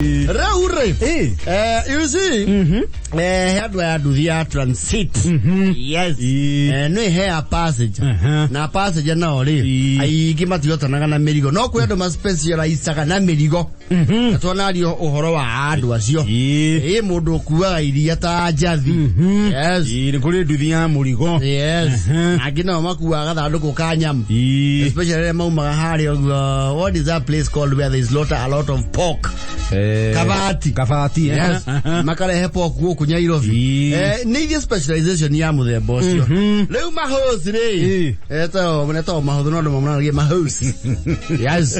Rĩu rĩ, you see, he andũ aya nduthi ya transit. Yes. Nĩ he a passenger. Na passenger nao rĩ, aingĩ matihotanaga na mĩrigo, no kwĩ andũ maspecializaga na mĩrigo. Na twanario ũhoro wa andũ acio. Ĩ mũndũ ũkuaga iria ta njathi. Yes. Nĩ kũrĩ nduthi ya mũrigo. Yes. Angĩ nao makuaga gathandũkũ ka nyama. Especially rĩrĩa maumaga harĩa ũguo, what is that place called where they slaughter a lot of pork? Kabati. Kabati. Yes. Makarehe pork gũkũ Nyairobi. Nĩ ithiĩ specialization ya mũthemba ũcio. Rĩu mahosi rĩ, etagwo mahũthũ no andũ mamonanagia mahosi. Yes.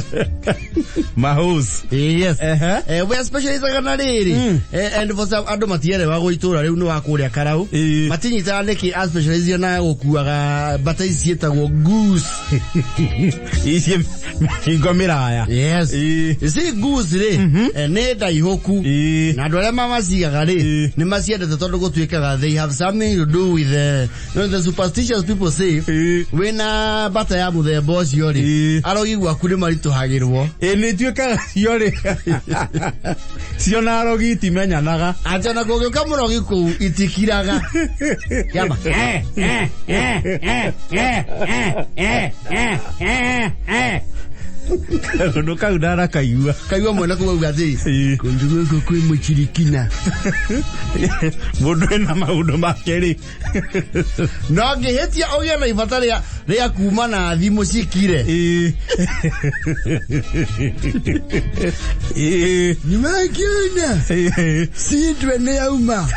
Mahos. Yes. We are specializaga na rĩrĩ. And for some andũ matierewagwo itũra rĩu nĩ wa kũrĩa Karau. Matinyitaga nĩkĩ a specialize na gũkuaga mbata ici ciĩtagwo goose. Ici mĩhingo mĩraya. Yes. Ici goose rĩ, nĩ ndaihũku. Na andũ arĩa mamacigaga rĩ, nĩ maciendete tondũ gũtuĩkaga they have something to do with the, you know, the superstitious people say, wĩna mbata ya mũthemba ũcio rĩ, arogi gwaku nĩ maritũhagĩrwo. Ĩ nĩ ituĩkaga cio rĩ, cio na arogi itimenyanaga. Atĩ ona kũngĩũka mũrogi kũu itikiraga. Kĩama. Kaũndũ kau ndanakaigua. Kaigua mwene kũu auga atĩ kũndũ gũkũ kwĩ mũchirikina. Mũndũ ena maũndũ make rĩ. No ngĩhĩtia ũgĩe na ibata rĩa kuma na thimũ cikire. Nĩwakiona sindwe nĩ yauma.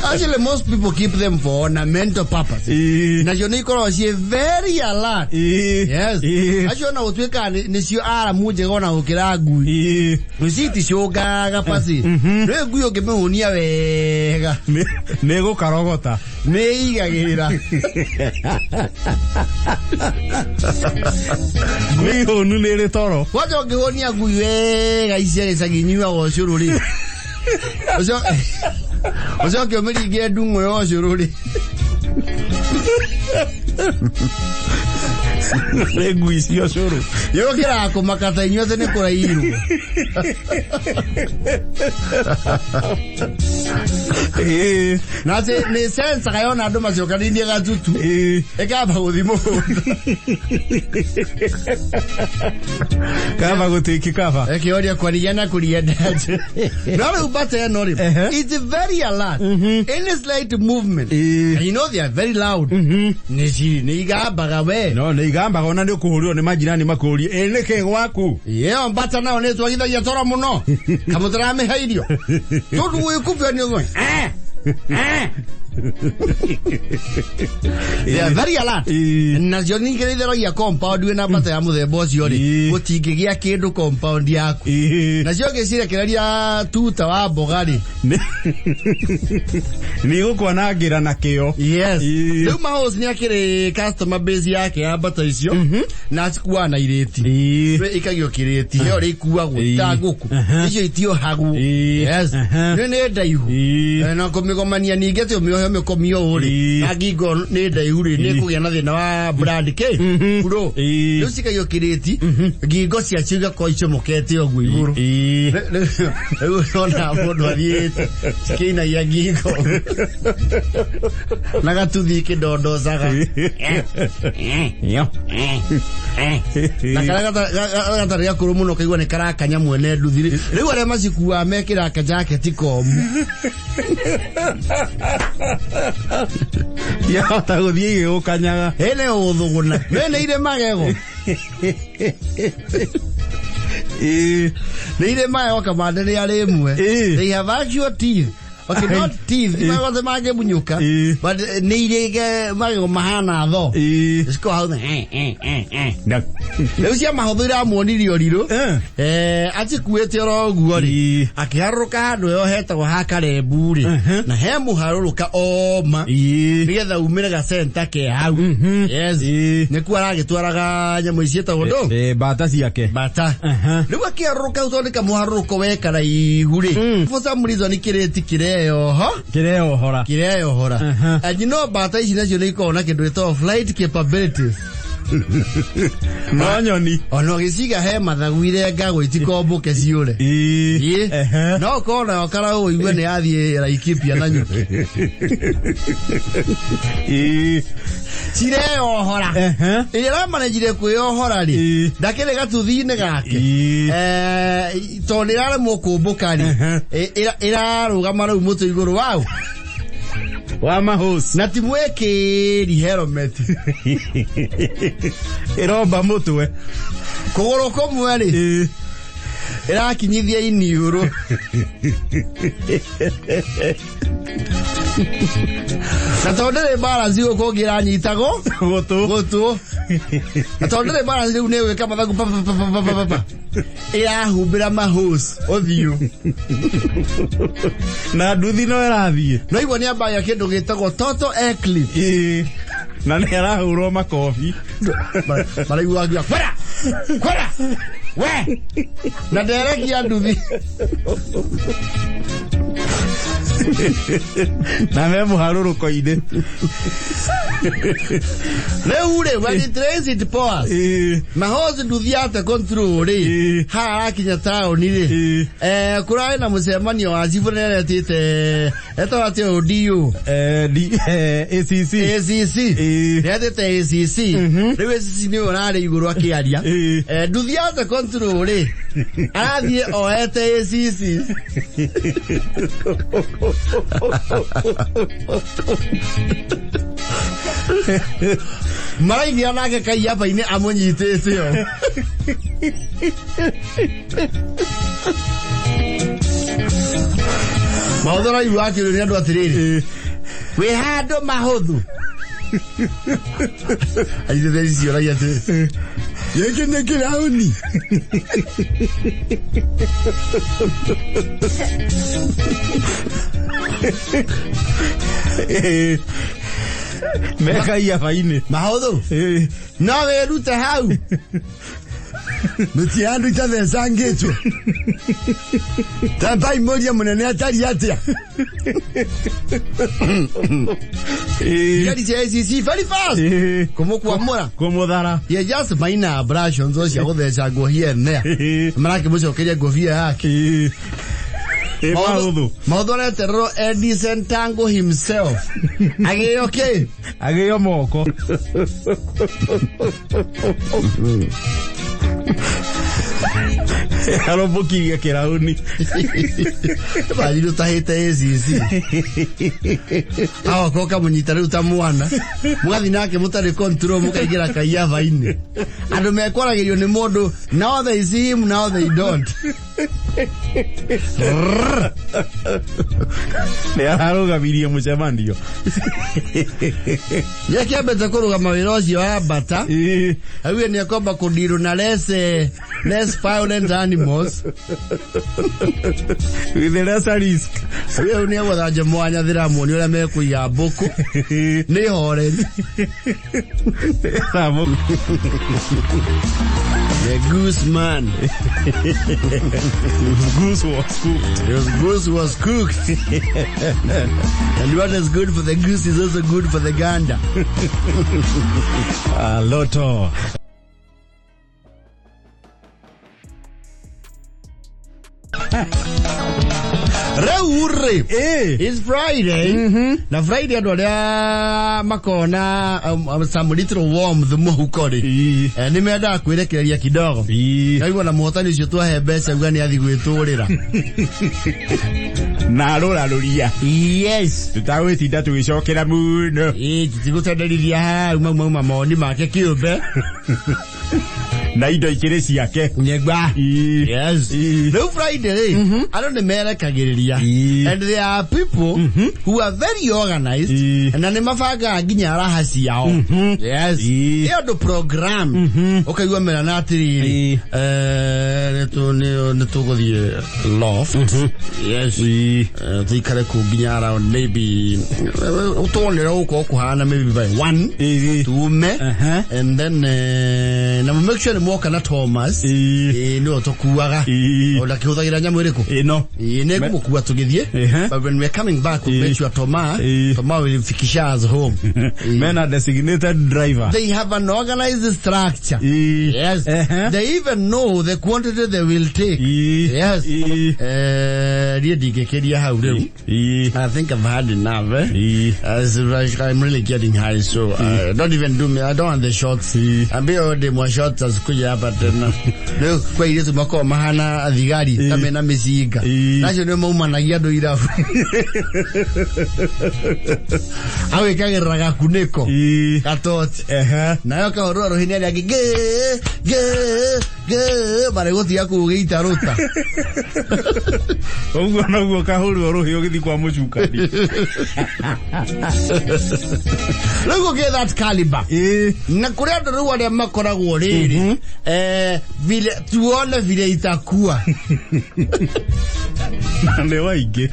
Actually, most people keep them for ornamental purposes. Nacio nĩ ikoragwo ciĩ very alert. Yes. Acio ona gũtuĩka nĩcio aramu njega ona gũkĩra ngui. Ici iticũngaga pasi. Rĩu ngui ũngĩmĩhũnia wega Nĩ gũkarogota. Nĩ igagĩrĩra. Ngui hũnu nĩ ĩrĩ toro. Kwanja ũngĩhũnia ngui wega ici cia gĩcagi inyuaga ũcũrũ rĩ, ũcoke ũmĩringe ndung'o ya ũcũrũ rĩ. Nĩ ngui cia ũcũrũ. Yũkĩraga kũmaka ta inyuĩ atĩ nĩ kũrairwo. Na atĩ nĩ sensaga yona andũ macokanĩirie gatutu, ĩkamba gũthiĩ mũgũnda. Kaba gũtĩki kaba. Ĩkĩũria kwaria na kũria ndaje. No rĩu mbata ĩno rĩ, it's very alert. Any slight movement, and you know they are very loud. Nĩ igambaga we. No nĩ igambaga ona nĩ ũkũhũrĩrwo nĩ majirani makũrie ĩ nĩkĩ gwaku. Ĩyo mbata nayo nĩ twagithagia toro mũno. Kamũtũramĩhe irio. Tondũ gwĩkubia nĩ ũgwe. They are very alert. Nacio ningĩ nĩ itheragia compound wĩna mbata ya mũthemba ũcio rĩ, gũtingĩgĩa kĩndũ compound yaku. Nacio ngĩcirekereria tuta wa mboga rĩ. Nĩ igũkwanangĩra na kĩo. Yes. Rĩu Mahosi nĩ akĩrĩ customer base yake ya mbata icio na acikuaga na irĩti. Rĩ ikagio kĩrĩti ĩyo rĩ ikuagwo ta ngũkũ. Icio itiohagwo. Yes. Nĩ ndaihu. Na kũmĩgomania ningĩ atĩ ũmĩohe ũmĩkomie ũũ rĩ, na ngingo nĩ ndaihu rĩ, nĩ kũgĩa na thĩna wa blood kĩ flow. Rĩu cikagio kĩrĩti, ngingo ciacio igakorwo icomokete ũguo igũrũ. Rĩu ona mũndũ athiĩte cikĩinagia ngingo na gatuthi kĩndondocaga na karĩa gatarĩ gakũrũ mũno kaigua nĩ karakanya mwene nduthi rĩ. Rĩu arĩa macikuaga mekĩraga kajaketi komu. Yahota gũthiĩ igĩgũkanyaga. Ĩnĩ ũgũthũgũna nĩ irĩ magego. Nĩ irĩ magego kamande nĩ arĩ ĩmwe. They have actual teeth. Okay, not teeth, magego mangĩmunyũka, but nĩ irĩ magego mahana tho. Cikoragwo hau. Rĩu cia mahũthũ iramuonirie ũrirũ. Acikuĩte oro ũguo rĩ, akĩharũrũka handũ ĩyo hetagwo ha Karembu rĩ, na he mũharũrũka oma nĩgetha umĩre gacenta ke hau. Yes. Nĩkuo aragĩtwaraga nyamũ ici ciĩtagwo ndũ? Mbata ciake. Mbata. Rĩu akĩharũrũka hau tondũ nĩ kamũharũrũko we karaihu rĩ, for some reason kĩrĩti kĩreyoho. Kĩreyohora. Kĩreyohora. And you know mbata ici nacio nĩ ikoragwo na kĩndũ gĩtagwo flight capabilities. No nyoni. Ona ũgĩciga he mathagu irengagwo itikombũke ciũre. Ĩĩ. Ĩĩ. Ehe. No ũkorwo nayo karaũ ũigue nĩ yathiĩ Laikipia na nyuki. Ĩĩ. Cireyohora. Ehe. Ĩrĩa ĩramanenjire kwĩyohora rĩ, Ĩĩ. ndakĩrĩ gatuthi-inĩ gake. Ĩĩ. Tondũ nĩ ĩraremwo kũmbũka rĩ, Ehe. ĩrarũgama rĩu mũtĩ igũrũ waũ. Wa mahũci. Na ti mwĩkĩri helmet. Ĩromba mũtwe. Kũgũrũ kũmwe rĩ, Ĩĩ. ĩrakinyithia iniũrũ. Na tondũ ndĩrĩ balance gũkũ ũngĩ ĩranyitagwo Gũtũ. gũtũ. Na tondũ ndĩrĩ balance rĩu nĩ ĩgwĩka mathagu pa pa pa pa pa pa pa. Ĩrahumbĩra mahũci ũthiũ. Na nduthi no ĩrathiĩ. No igua nĩ ambagia kĩndũ gĩtagwo total eclipse. Ĩĩ. Na nĩ arahũrwo makobi. Maraigua ngiuga kwera kwera we na nderekia nduthi. Na me mũharũrũko-inĩ. Rĩu rĩ, when it rains it pours. Ĩĩ. Mahozi nduthi yate control rĩ, Ĩĩ. haha arakinya taũni rĩ, Ĩĩ. kũrarĩ na mũcemanio wa cibũ nĩaretĩte etagwo atĩa ũyũ DU? ACC. ACC. Ĩĩ. Nĩetĩte ACC. Rĩu ACC nĩwe ũrarĩ igũrũ akĩaria. Ĩĩ. Nduthi yate control rĩ, arathiĩ oete ACC. Maraingira nake kaiaba-inĩ amũnyitĩte o. Maũthĩ ũraigua akĩũrio nĩ andũ atĩrĩrĩ, wĩ handũ mahũthũ. Aitĩte icio ũragia atĩrĩ, gĩkĩ nĩ kĩrauni. Ĩĩ. Me kaiaba-inĩ. Mahũthũ, Ĩĩ. no wĩrute hau. Mĩtĩ ya andũ itathecangĩtwo. Tambai mũrie mũnene atariĩ atĩa. Ĩĩ. Thigari cia ACC very fast. Ĩĩ. Kũmũkwamũra. Kũmũthara. He just minor abrasions cia gũthecangwo here and there. Ĩĩ. Marakĩmũcokeria ngũbia yake. Ĩĩ. Ĩĩ mahũthũ. Maũthũ aretererwo Eddie Sentango himself. Agĩo kĩ? Agĩo moko. Arũmbũkirie kĩrauni. Bajiri ũtahĩte ACC. Agoka ũkamũnyita rĩu ta mwana. Mũgathiĩ nake mũtarĩ control mũkaingĩra kaiaba-inĩ. Andũ mekwaragĩrio nĩ mũndũ now they see him now they don't. Nĩ ararũgamirie mũcemanio. Nĩ akĩambĩte kũrũgama wĩra ũcio wa mbata. Ĩĩ. Auge nĩ akwamba kũndirwo na less violent animals. With the lesser risk. Auge rĩu nĩ egũthanja mwanya thĩramuoni ũrĩa mekũiga mbũkũ. Nĩ horeri. The goose man. Goose was cooked. The goose was cooked. And what is good for the goose is also good for the gander. Loto. Rĩu rĩ, Ĩĩ. it's Friday. Na Friday andũ arĩa makona some little warmth mũhuko rĩ, Ĩĩ. nĩ mendaga kwĩrekereria kidogo. Ĩĩ. Naigua na mũhotani ũcio twahe mbeca uga nĩ athi gwĩtũrĩra. Na arũrarũria. Yes. Tũtagwĩtinda tũgĩcokera mũno. Ĩĩ, tũtigũtenderithia hau mau mauma mawoni make kĩũmbe. Na indo ikĩrĩ ciake. Nyegwa. Ĩĩ. Yes. Ĩĩ. Rĩu Friday rĩ, andũ nĩ merekagĩrĩria. Ĩĩ. And there are people who are very organized Ĩĩ. na nĩ mabangaga nginya raha ciao. Yes. Ĩĩ. Ĩ andũ program. Ũkaigua merana atĩrĩrĩ, Ĩĩ. nĩ tũgũthiĩ loft. Yes. Ĩĩ. Tũikare kũu nginya around maybe tuonere gũkorwo kũhana maybe by 1 Ĩĩ. tume Aha. and then na make sure nĩ moka na Thomas. Ĩĩ. Ĩĩ, nĩwe ũtũkuaga. Ĩĩ. Ona kĩhũthagĩra nyamũ ĩrĩkũ? Ĩno. Ĩĩ, nĩ ngũmũkua tũgĩthiĩ. Ehe. But when we're coming back, we'll Ĩĩ. make sure Toma, Ĩĩ. Toma will fikisha us home. Ĩĩ. Mena designated driver. They have an organized structure. Ĩĩ. Yes. Ehe. They even know the quantity they will take. Ĩĩ. Yes. Ĩĩ. Eh, niĩ ndingĩkĩria hau rĩu. Ĩĩ. I think I've had enough, eh? Ĩĩ. As I'm really getting high, so don't even do me. I don't want the shots. Ĩĩ. Ambia ndĩ mwa shots asikuja hapa tena. Rĩu kwa airĩtu makoragwo mahana thigari ta mena mĩcinga. Ĩĩ. Nacio nĩ maumanagia andũ irabu. Agwĩkagĩrĩra gakunĩko Ĩĩ. gatoti. Ehe. Nayo kahũrwo rũhĩ nĩ arĩa angĩ gĩ gĩ gĩ marĩgũtiga kũu gĩitarũta. Ũguo noguo kahũrwo rũhĩ ũgĩthiĩ kwa mũcukani. Rĩu gũkĩ that caliber. Ĩĩ. Na kũrĩ andũ rĩu arĩa makoragwo rĩrĩ eh, vile tuone vile itakuwa. Na nĩ waingĩ.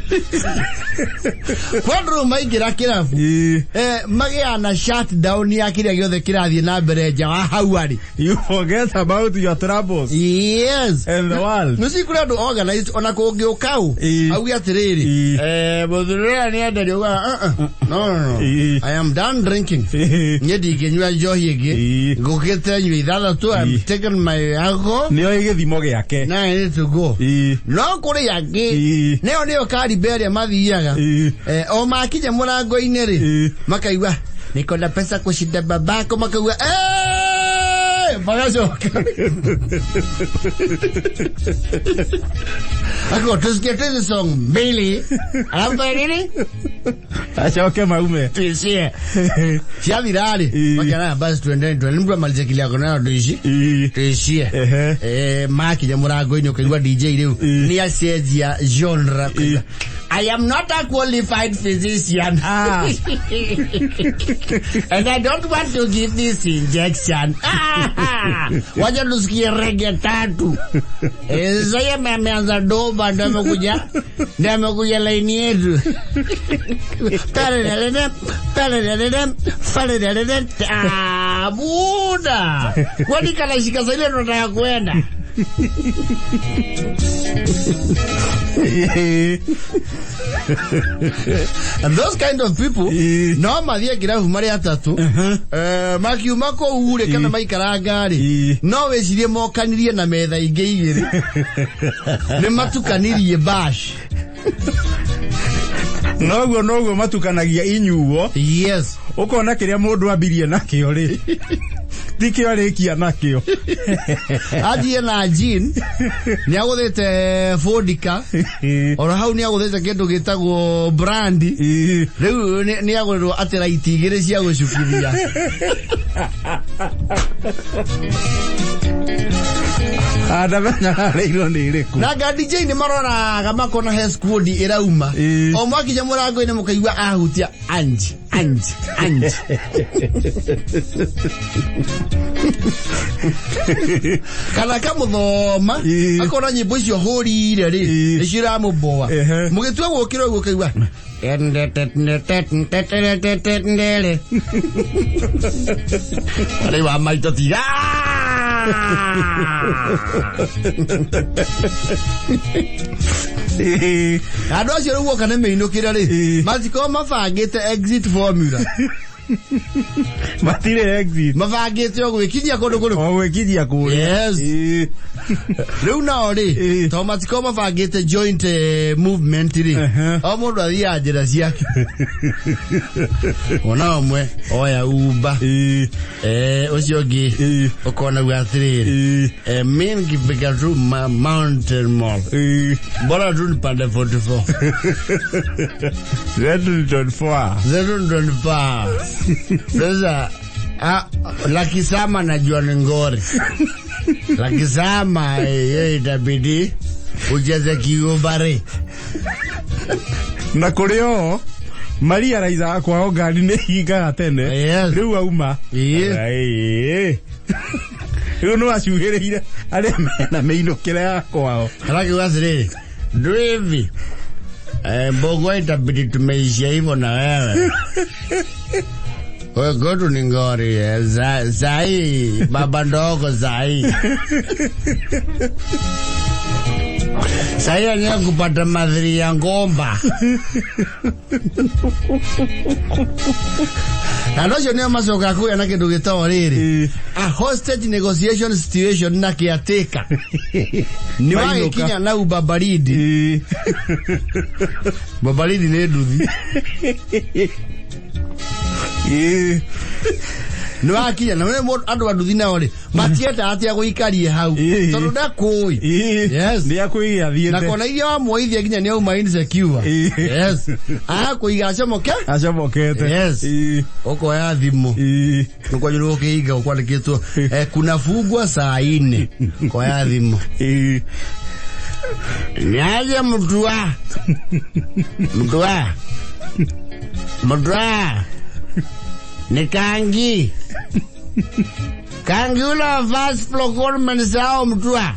Kwa andũ rĩu maingĩra kĩrabu Ĩĩ. eh, magĩaga na shutdown ya kĩrĩa gĩothe kĩrathiĩ na mbere nja wa hau arĩ. You forget about your troubles Yes. and the world. Nĩci kũrĩ andũ organized ona kũngĩũka ũ Ĩĩ. auge atĩrĩrĩ Ĩĩ. eh, mũthuri ũrĩa nĩenderio ugaga no, no, no. Ĩĩ. I am done drinking. Ĩĩ. Niĩ ndingĩnyua njohi ĩngĩ Ĩĩ. ngũkĩte nyua ithathatũ I'm Ĩĩ. taking my alcohol. Nĩoĩ gĩthimo gĩake. Now I need to go. Ĩĩ. No kũrĩ angĩ Ĩĩ. nĩyo nĩyo kariba ĩrĩa mathiaga Ĩĩ. eh, o makinya mũrango-inĩ rĩ Ĩĩ. makaigua niko na pesa kushinda babako makaigua "Eh!" magacoka Ako tusikie tu hizi song mbili alafu fanye nini Acoke maume. tuishie ciathira rĩ Ĩĩ. makiona basi tuendeni tuendeni mtu amalize kile ako nayo tuishi Ĩĩ. tuishie Ehe. eh, makinya mũrango-inĩ ũkaigua DJ rĩu Ĩĩ. nĩ acenjia genre Ĩĩ. I am not a qualified physician. Ah. And I don't want to give this injection. Ah. Wacha tusikie rege tatu. Eh, Sasa yeye ameanza doba ndio amekuja ndio amekuja laini yetu. Tarararara, tarararara, farararara. Ah, buda. Kwani kanashika sasa ile tunataka kwenda. Ĩĩ. And those kind of people Ĩĩ. no mathiĩ kĩrabu marĩ atatũ eh, makiuma kũu rĩ kana Ĩĩ. maikaranga rĩ Ĩĩ. no wĩcirie mokanirie na metha ingĩ igĩrĩ nĩ matukanirie bash. Noguo noguo matukanagia inyuo. Yes. Ũkona kĩrĩa mũndũ ambirie nakĩo rĩ. Ti kĩo arĩkia nakĩo. Athiĩ na gin nĩ agũthĩte vodka oro hau nĩ agũthĩte kĩndũ gĩtagwo brandi Ĩĩ. rĩu nĩ agũrĩrwo atĩ raiti igĩrĩ cia gũcukithia. Andamenya arĩirwo nĩ ĩrĩkũ. Na nga DJ nĩ maroraga makona he squad ĩrauma Ĩĩ. o mwakinya mũrango-inĩ mũkaigua ahutia anji anji anji kana kamũthoma Ĩĩ. akona nyĩmbo icio hũrire rĩ Ĩĩ. nĩcio iramũboa Ehe. mũgĩtua gũkĩra ũguo ũkaigua rĩu wa maitũ tiga Ĩĩ. Andũ acio rĩu woka nĩ mĩinũkĩre rĩ Ĩĩ. matikorwo mabangĩte exit formula. Matirĩ exit. Mabangĩte o gwĩkinyia kũndũ kũrĩkũ? O gwĩkinyia kũrĩa. Yes. Ĩĩ. Rĩu nao rĩ Ĩĩ. to matikorwo mabangĩte joint eh, movement rĩ Ehe. o mũndũ athiaga njĩra ciake ona ũmwe oya Uber Ĩĩ. eh, ũcio ũngĩ Ĩĩ. ũkona uga atĩrĩrĩ Ĩĩ. eh, mi nikifika tu Mountain Mall Ĩĩ. bora tu nipande 44 024. 025 sasa ah, lakisama najua ni ngori lakisama hiyo itabidi ucheze kiumbare. Na kũrĩ o Maria raizaga kwao ngari nĩ hingaga tene. Yes. Rĩu auma. Ĩĩ. Ĩĩ. Rĩu nĩ wacuhĩrĩire arĩa mena mĩinũkĩre ya kwao. Alakiuga atĩrĩrĩ ndu hivi eh, Mbogwa itabidi tumeishia hivyo na wewe. Wewe kwetu ni ngori eh. Sahi baba ndogo sahi. Sahi anya kupata madhiri ya ngomba. Na andũ acio nĩo macokaga kũgĩa na kĩndũ gĩtagwo rĩrĩ a hostage negotiation situation na caretaker nĩ wagĩkinya nau babaridi. Babaridi nĩ nduthi. Nĩ wakinya na we andũ a nduthi nao rĩ matienda atĩa gũikarie hau tondũ ndakũĩ. Yes. Nĩ akũiga na athiĩte. Kona iria wamwoithia nginya nĩ auma insecure. Yes, akũiga acomoke. Acomokete. Yes. Ũkoya thimũ. Nĩkwanyu ũkĩiga ũkwandĩkĩtwo eh, kunafungwa saa ine. Koya thimũ. Niaje mtua mtua mtua ni kangi kangi ule wa first floor government sao mtua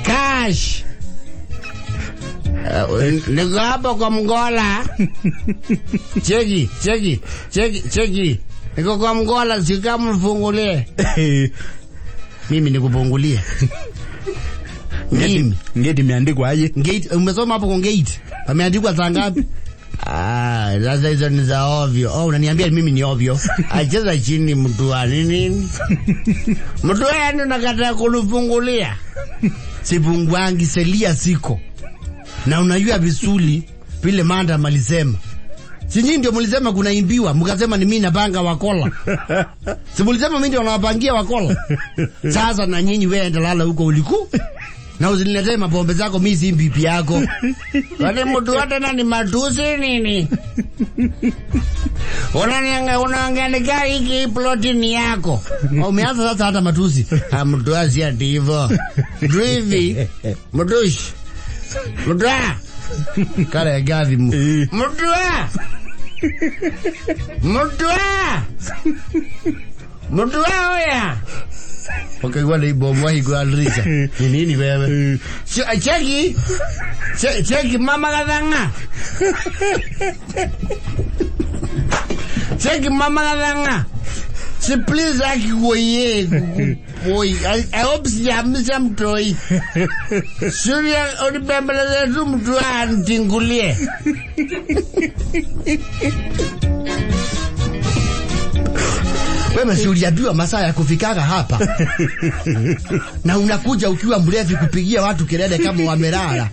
cash. Eh, niko hapo kwa Mgola. Cheki cheki cheki cheki, niko kwa Mgola, sika mfungulie. Mimi nikupungulie mimi? Ngeti imeandikwa aje? Gate, umesoma hapo kwa gate pameandikwa saa ngapi? Ah, sasa hizo ni za ovyo. Oh, unaniambia mimi ni ovyo? Acheza chini mtu wa nini? Mtu wa yani unakataa kunifungulia. Sipungwangi selia siko. Na unajua visuli vile manda malisema. Si nyinyi ndio mlisema kunaimbiwa, mkasema ni mimi napanga wakola. Si mlisema mimi ndio nawapangia wakola. Sasa na nyinyi wewe enda lala huko uliku. Na usiniletee mapombe zako, mimi si bibi yako. Wale mtu wote na ni matusi nini? Unanianga unaangalia hiki ploti ni yako. Umeanza sasa hata matusi. Ah, mtu asi ati hivyo. Mtu hivi. Mtushi. Mtu. Kare gathi mu. Mtu. Mtu. Mtu oya. Ukaigua nĩ ibomu wahingũra ndirica. Ni nini wewe? Cheki. Cheki mama gathanga. Cheki mama gathanga. Si please akikuoye. Oi, I hope sijamisa mtoi. Suria unibembeleze tu mtu antingulie. Wewe si uliambiwa masaa ya kufikaga hapa na unakuja ukiwa mlevi kupigia watu kelele kama wamelala.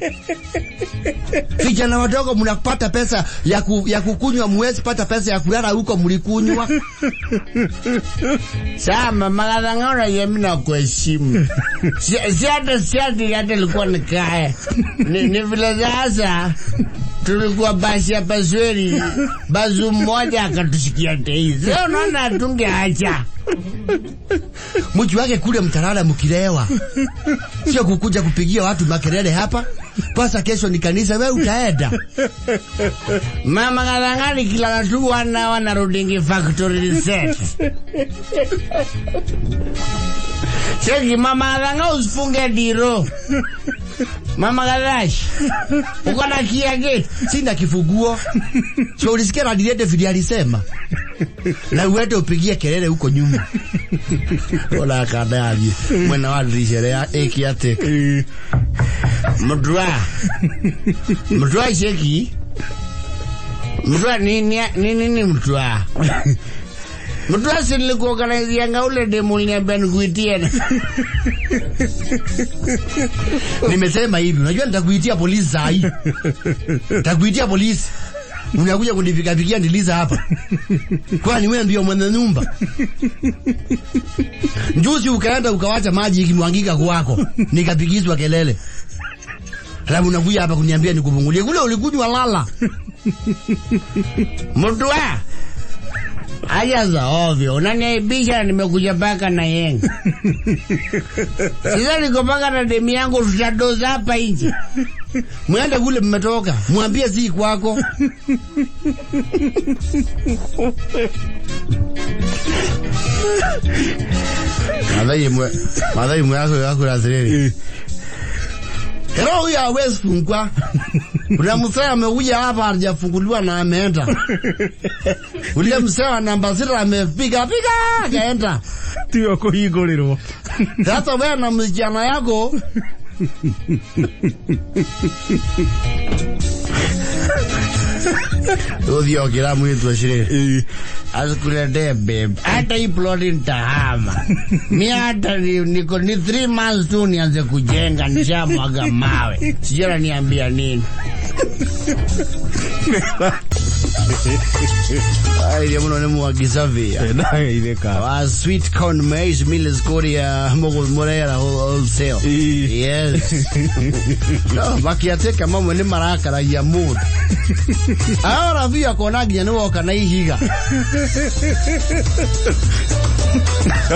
Vijana wadogo mnapata pesa ya kukunywa, muwezi pata pesa ya kulala huko mlikunywa. Sama magathang'ora ye mimi nakuheshimu. Si hata si hata hata ilikuwa nikae. Ni vile sasa tulikuwa basi ya pasweri bazu mmoja akatushikia tei. Sasa unaona tungeacha. Mji wake kule mtalala mkilewa. Sio kukuja kupigia watu makelele hapa. Pasa kesho ni kanisa, wewe utaenda. Mama kadangani kila watu wana wanarudingi factory reset. Cheki mama kadanga usifunge diro. Mama kadash. Uko na kia gate. Sina kifunguo. Sio ulisikia Radiate vile alisema. Na uende upigie kelele huko nyuma. Ola kadaji. Mwena wa dirisha ya eki ate. Mdwa. Mdwa cheki. Mdwa nini nini nini mdwa. Mdwa si nilikuorganizianga ule demu uliniambia nikuitie. Nimesema hivi, unajua nitakuitia polisi saa hii. Nitakuitia polisi. Unakuja kunipigapigia niliza hapa. Kwani wewe ndio mwenye nyumba? Juzi ukaenda ukawacha maji ikimwangika kwako, nikapigizwa kelele. Alafu unakuja hapa kuniambia nikupungulie. Kule ulikunywa lala. Mtu Aja za ovyo, unaniaibisha na nimekuja mpaka na yenga. Sasa niko mpaka na demu yangu tutadoza hapa nje. Mwende kule mmetoka, mwambie si kwako. Mathai imwe yaku yakwĩra atĩrĩrĩ. Hello, huyu hawezi fungua. Kuna mzee amekuja hapa hajafunguliwa na ameenda. Ule mzee wa namba 0 amepiga piga akaenda. Tiwe kũhingũrĩrwo. Sasa wewe na msichana yako Uthio kira mwitu acirĩ asikuletee babe, hata hii ploti nitahama mi, hata niko ni 3 months tu nianze kujenga, nishamwaga mawe, sijui ananiambia nini. Airia muno nĩ Mwangi Surveyor Ndageithĩka. Wa sweet corn maize mills kũrĩa Mũrera wholesale. Yes. No, makiatĩka mamwe nĩ marakaragia mũndũ. Arora biũ akona nginya nĩ woka na ihiga.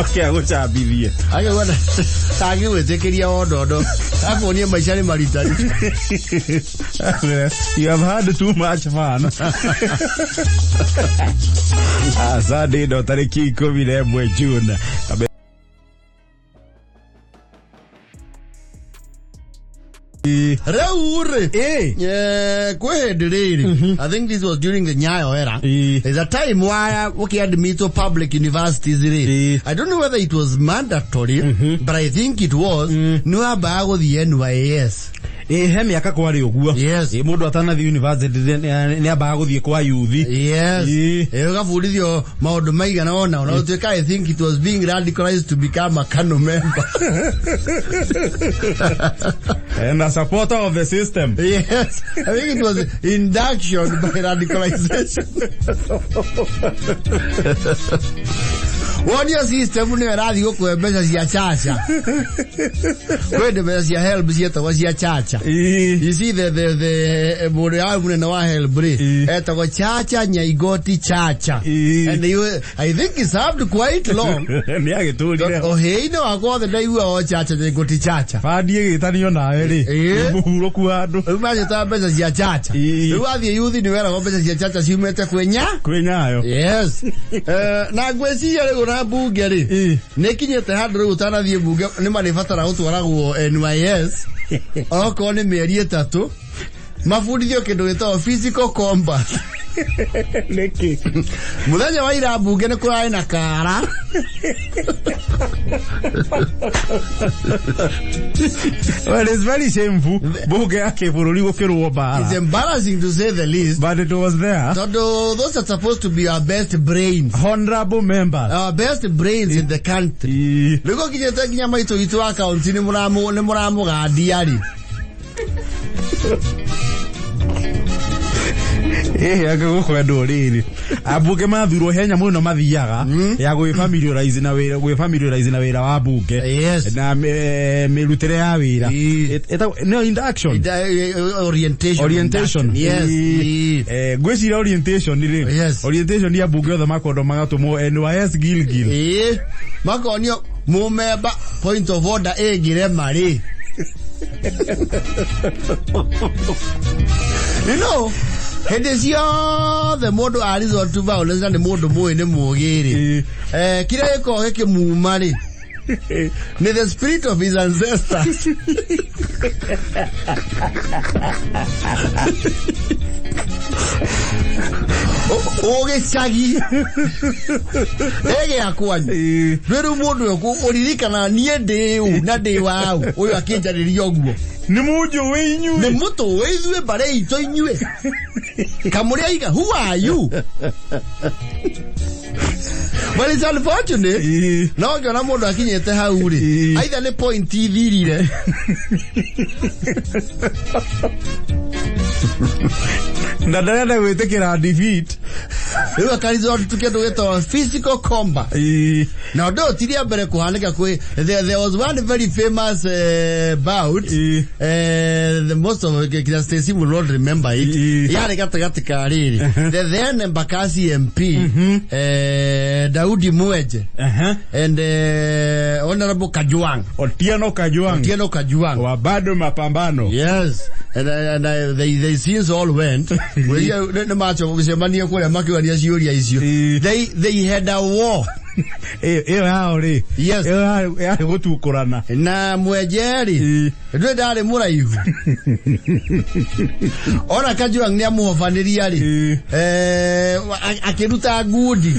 Oke agũcambithie. Akĩgwa tangĩgwĩtĩkĩria wondondo. Akuonie maica nĩ maritari. You have had too much fun. Ah, Sunday ĩno tarĩki 11 June. Rĩu rĩ. Kwĩ hĩndĩ rĩrĩ, I think this was during the Nyayo era. There's a time where ũkĩadmitwo public universities rĩ. I don't know whether it was mandatory, but I think it was. Nĩ wambaga gũthiĩ NYS. Ĩ, he mĩaka kwarĩ ũguo. Ĩ, mũndũ atanathiĩ university nĩ ambaga gũthiĩ kwa yuthi. Ũgabundithio maũndũ maigana ona ũtuĩka, I think it was being radicalized to become a KANU member. And a supporter of the system. Yes, I think it was induction by radicalization. Wonio system nĩyo ĩrathiĩ gũkũhe mbeca cia chacha. Kwĩ mbeca cia HELB cietagwo cia chacha. You see the mũndũ ya mũnene wa HELB rĩ, etagwo Chacha Nyaigoti Chacha. And you, I think he served quite long. Nĩ agĩtũrire. Ũhĩĩ-inĩ wakwa wothe ndaigua o Chacha Nyaigoti Chacha. Bandi ĩgĩtanio nawe rĩ, mũhurũku handũ. Rĩu macĩtaga mbeca cia chacha. Rĩu wathiĩ yuthi nĩ weragwo mbeca cia chacha ciumĩte kwĩ nya. Kwĩ nyayo. Yes. Na ngwĩciria rĩu na mbunge rĩ, nĩ kinyĩte handũ rĩu ũtanathiĩ mbunge nĩ marĩbatara gũtwaragwo NYS okorwo nĩ mĩeri 3 mabundithio kĩndũ gĩtagwo physical combat. Nĩkĩ? Mũthenya wa ira mbunge nĩ kũrarĩ na kara. Well, it's very shameful mbunge ya kĩbũrũri gũkĩrwo It's mbara. embarrassing to say the least. But it was there. Tondũ those are supposed to be our best brains. Honorable members. Our best brains in the country. Rĩu gũkinyĩte nginya maitũ witũ wa kaunti nĩ mũramũgandia rĩ. Ĩhĩ, angĩgũkwendwo rĩrĩ, ambunge mathurwo he nyamũ ĩno mathiaga ya gwĩfamiliarize na wĩra, gwĩfamiliarize na wĩra wa mbunge na mĩrutĩre ya wĩra. Ĩtagwo nĩyo induction. Orientation. Orientation. Yes. Ngwĩciria orientation rĩ, orientation ya mbunge othe makondo magatũmwo NYS Gilgil. Ĩĩ. Makonio mũmemba point of order ĩngĩrema rĩ. Hĩndĩ ciothe mũndũ a resort to violence na nĩ mũndũ mũĩ nĩ mũgĩ rĩ. Kĩrĩa gĩkoragwo gĩkĩmuma rĩ, nĩ the spirit of his ancestors. Ũgĩcagi ĩgĩa kwanyu rĩu mũndũ ũyũ ũririkana niĩ ndĩ ũ na ndĩ waũ ũyũ akĩnjarĩria ũguo. Nĩ mũnjũĩ inyuĩ. Nĩ mũtũĩ ithuĩ mbarĩ itũ inyuĩ kamũrĩ aiga, who are you? Well, it's unfortunate. No ngĩona mũndũ akinyĩte hau rĩ, either nĩ point ithirire. Na ndarenda gwĩtĩkĩra defeat. Rĩu akaresort to kĩndũ gĩtagwo physical combat. Na ũndũ ũyũ ti rĩa mbere kũhanĩka kwĩ there was one very famous bout. The most of kina Stacy will not remember it. Yarĩ gatagatĩ ka rĩrĩ, the then Embakasi MP Daudi Mwenje and Honorable Kajwang. Otieno Kajwang. Otieno Kajwang. Wa bado mapambano. Yes, and they since all went. Nĩ macho gũcemania kũrĩa makĩũria ciũria icio. They had a war. Ĩyo yao rĩ, Yes. ĩyo yarĩ gũtukũrana. Na mwenje rĩ, ndũĩ ndarĩ mũraihu, ona Kajwang nĩ amũhobanĩria rĩ, akĩruta ngundi,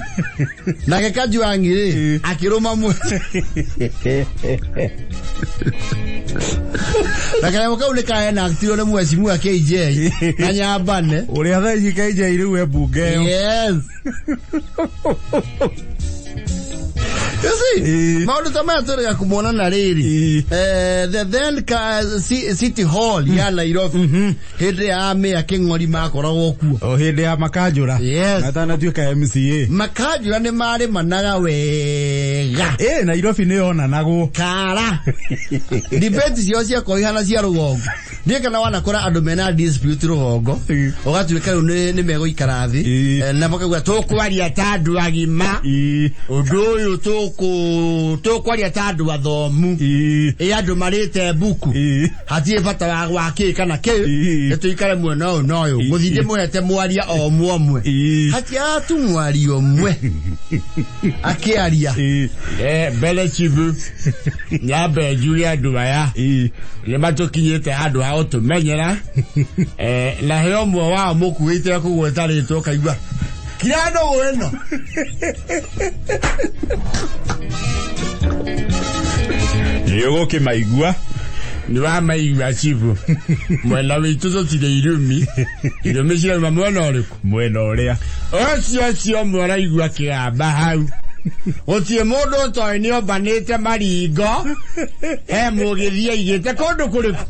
nake Kajwang rĩ akĩrũma mwenje, na kanyamũ kau nĩ kaenaktirwo nĩ mheshimiwa KJ na Nyambane. Ũrĩa thaa ici KJ rĩu e mbunge ĩyo. Yes. You see, maũndũ ta maya tũrĩga kũmona na rĩrĩ, the then City Hall ya Nairobi hĩndĩ ya Mayor Kĩng'ori makoragwo kuo. O hĩndĩ ya Makanjũra. Yes. Atanatuĩka MCA. Makanjũra nĩ marĩmanaga wega. Ĩ, Nairobi nĩ yonanagwo. Kara debate ciao ciakorwo ihana cia rũgongo. Ndiĩ kana wanakora andũ mena dispute rũgongo, ũgatuĩka rĩu nĩ megũikara thĩ, na makauga tũkwaria ta andũ agima, ũndũ ũyũ tũkwaria ta andũ athomu, ĩ andũ marĩte mbuku, hatirĩ bata wa wa kĩ kana kĩ, nĩ tũikare mwena ũyũ na ũyũ, mũthiĩ ndĩmũhete mwaria o ũmwe ũmwe, hatiaga tu mwaria ũmwe akĩaria. Mbere chibu nyambe njuge andũ aya nĩ matũkinyĩte handũ ha gũtũmenyera, na he ũmwe wao mũkuĩte kũgweta rĩtwa, ũkaigua kira ndũgũ ĩno. Nĩ ũgũkĩmaigua. Nĩ wamaigua, chibu? Mwena witũ tũtirĩ irumi, irumi cirauma mwena ũrĩkũ? Mwena ũrĩa. Ũcio ũmwe ũraigua kĩgamba hau, gũtirĩ mũndũ ũtoĩ nĩ ombanĩte maringo, he mũgĩthi aigĩte kũndũ kũrĩkũ.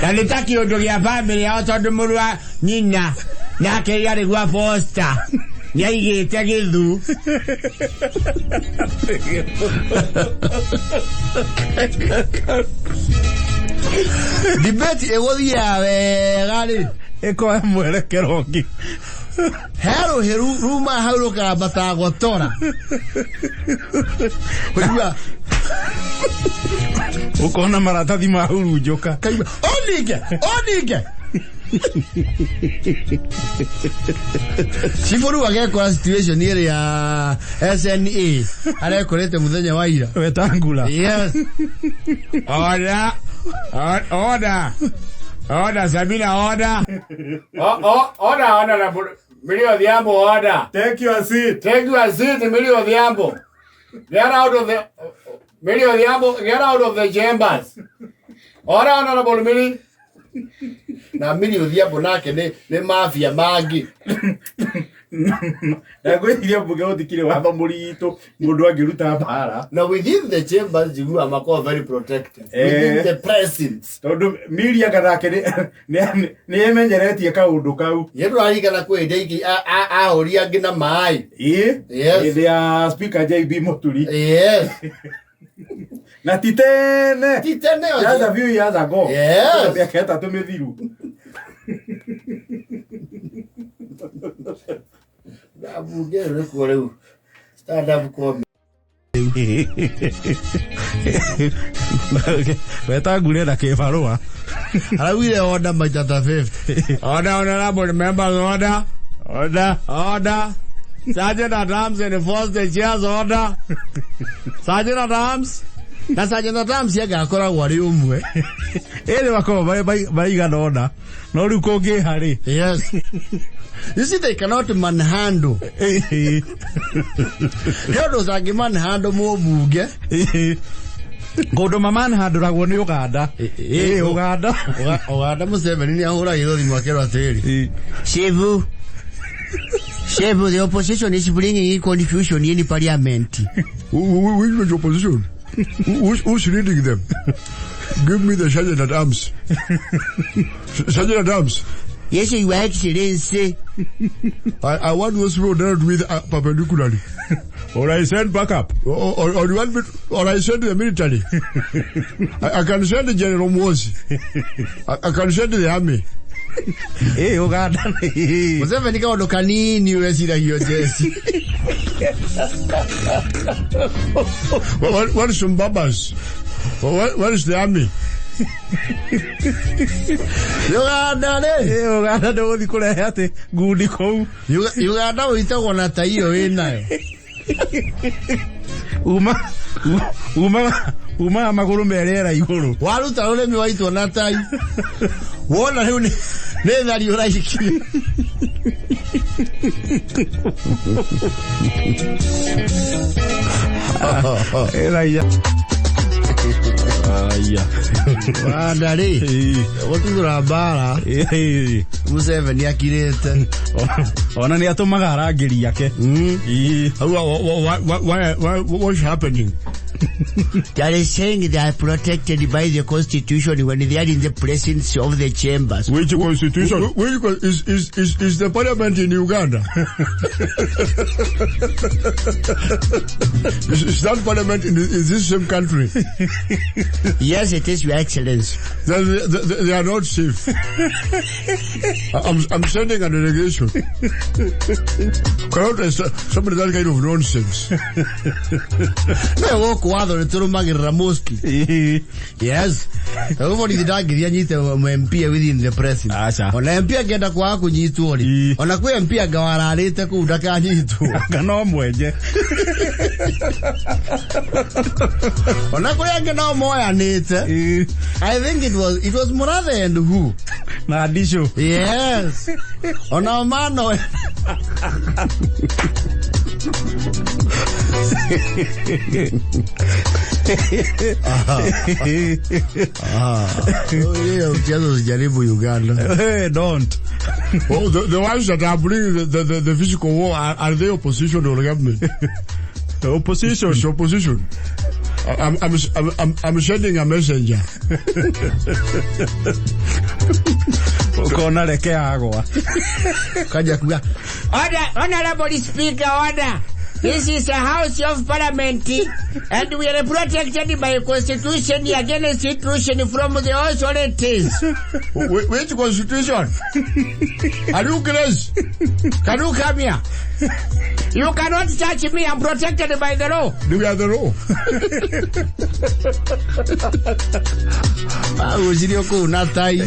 Na nĩ ta kĩũndũ gĩa bamĩrĩ yao, tondũ mũrũ wa nyina nake arĩ gwa Foster nĩ aigĩte gĩthu. Debate ĩgũthiaga wega rĩ, Ĩkoya mwerekero ũngĩ. He rũhĩ ruma hau rũkambata gotora ũigua. Ũkona maratathi mahurunjũka. Kaigua oninge oninge cibũ rĩu agekora situation ĩrĩa SNA arekorete mũthenya wa ira. Wetangula. Yes. Order. Order. Order, Sabina, order. Order, honorable Millie Odhiambo, order. Take your seat. Take your seat, Millie Odhiambo. Get out of the... Millie Odhiambo, get out of the chambers. Order, Honorable Millie. Na Millie Odhiambo nake nĩ mafia mangĩ. Na ngwĩciria mbunge gũtikĩrĩ watho mũritũ mũndũ angĩruta mbara. Na within the chambers njiguaga makoragwo very protected. Within the precincts. Tondũ Miriam nake nĩ emenyeretie kaũndũ kau. Ye ndũraririkana kwĩ hĩndĩ aingĩ ahũri angĩ na maĩ. Ĩ. Yes. Hĩndĩ ya Speaker JB Muturi. Yes. Na ti tene. Ti tene. Just a few years ago. Yes. Mĩaka 3 mĩthiru. Na mbunge ĩyo nĩkuo rĩu stand up comedy. Wetangula na kĩbarũa. Araugire order maita ta 50. Order, honorable members, order. Order. Order. Sergeant at arms, enforce the chairs, order. Sergeant at arms. Na Sergeant at arms yanga akoragwo arĩ ũmwe. Ĩrĩ makoragwo marĩ maigana ũna, no rĩu kũngĩha rĩ. Yes. You see, they cannot manhandle. He ũndũ ũtangĩ manhandle mũmbunge. Kũndũ mamanhandũragwo nĩ Ũganda. Ĩ, Ũganda. Ũganda Museveni nĩ ahũragĩrwo thimũ akerwo atĩrĩrĩ, Chief, Chief, the opposition is bringing confusion in parliament. Which opposition? Who's leading them? Give me the sergeant at arms. Sergeant at arms. Yes, Your Excellency. I want those people dealt with perpendicularly. Or I send backup. Or you want me to, or I send the military. I can send the General Moses. I can send the army. Ĩ, Ũganda nĩ Museveni kaũndũ kanini weciragio jeci. What is some babas? What is the army? Uganda rĩ. Ĩ, Uganda ndũgũthiĩ kũrehe atĩ ngundi kũu. Uganda wĩitagwo na tai ĩyo wĩnayo. Uma uma umaga magũrũ me rĩera igũrũ. Waruta rũrĩmĩ waitwo na tai. Wona rĩu nĩ thari ũraikia. Ĩraia. Aya. Uganda rĩ. Gũtuthũra mbara. Museveni akirĩte. Ona nĩ atũmaga arangĩri ake. What's happening? They are saying they are protected by the constitution when they are in the presence of the chambers. Which constitution? Which is the parliament in Uganda? Is that parliament in this same country? Yes, it is, Your Excellency. They are not safe. I'm sending a delegation. Cannot somebody that kind of nonsense. No, gũkũ watho nĩ tũrũmagĩrĩra mostly. Yes. Rĩu borithi ndangĩthiĩ anyite MP within the president. Aca. Ona MP angĩenda kwaga kũnyitwo rĩ. Ona kwĩ MP anga wararĩte kũu ndakanyitwo. Anga no mwenje. Ona kwĩ angĩ no moyanĩte. I think it was Murathe and who? Na Ndicũ. Yes. Ona mano. Hiyo mchezo usijaribu Uganda. Hey, don't. Oh, the ones that are bringing the physical war, are they opposition or government? The opposition. It's opposition. I'm sending a messenger. Ukona reke agwa. Kaja kuga. Order, Honorable Speaker, order. This is a house of parliament and we are protected by constitution against intrusion from the authorities. Which constitution? Are you crazy? Can you come here? You cannot touch me. I'm protected by the law. We are the law. Agucirio kũu na tai.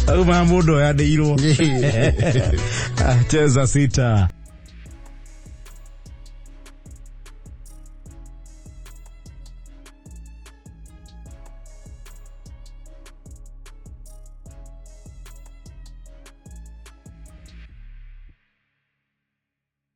Auma mũndũ yandĩirwo. Cheza sita.